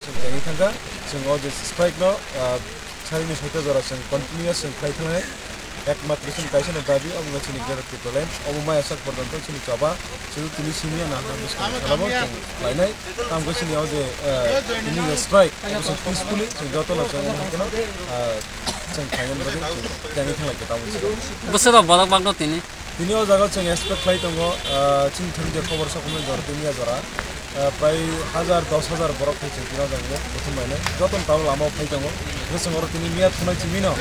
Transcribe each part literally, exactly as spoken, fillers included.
Chwng tangwi thangkha, chwng o je strike no, ah, salini soito jora chwng continuous chwng khlai thangnai, ekmatro chwng kaisa no dabi, omo wngkha chini Greater Tipraland, omo maya sak porjonto chini choba, chwng tini simi ya na ha bwskang salabo chwng khlainai, tamo khe chini o je, ah, tini je strike, obo chwng peacefully, chwng joto no chwng omo hai kheno, ah, chwng khlainani bagwi chwng tangwi thanglai kha tamo. Bwswk rok borok bagno tini? Tini o jaga chwng expect khlai tongo, ah, chini thani je khobor sokomoi jora tini ya jora, ah, prai hajar, dos hajar borok phai chwng tini o jaga o buthum bai nai. Joto ni tabuk lama o phai tongo. Hwnkhe chwng oro tini miya thunai chimino,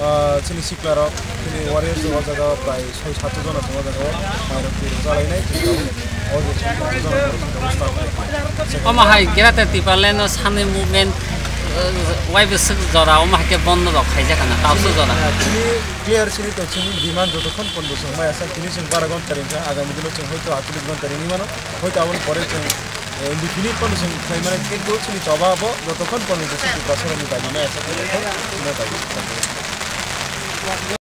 ah, chini sikla rok, chini warriors o jaga o prai soi sato jona tongo o jaga o. Mairok twi rwchalainai chwng tabuk o je soi sato jona borok chwng tabuk start khlai tongo. Omo hai Greater Tipraland o Sunday movement, uh, waibo swk jora omo hai khe bondo rok khaijak kana, tausu jora. Chini clear chini to chini demand jotokhon pondo chwng maya sak tini chwng bara gonta ringkha, agami dino chwng hoito atuluk gonta ringwi mano, hoito aboni pore chwng, eh, indefinite pondo chwng khlai mano, kintu chini choba bo jotokhon pondo chwng Tiprasarokni dabi maya sak chini dabi.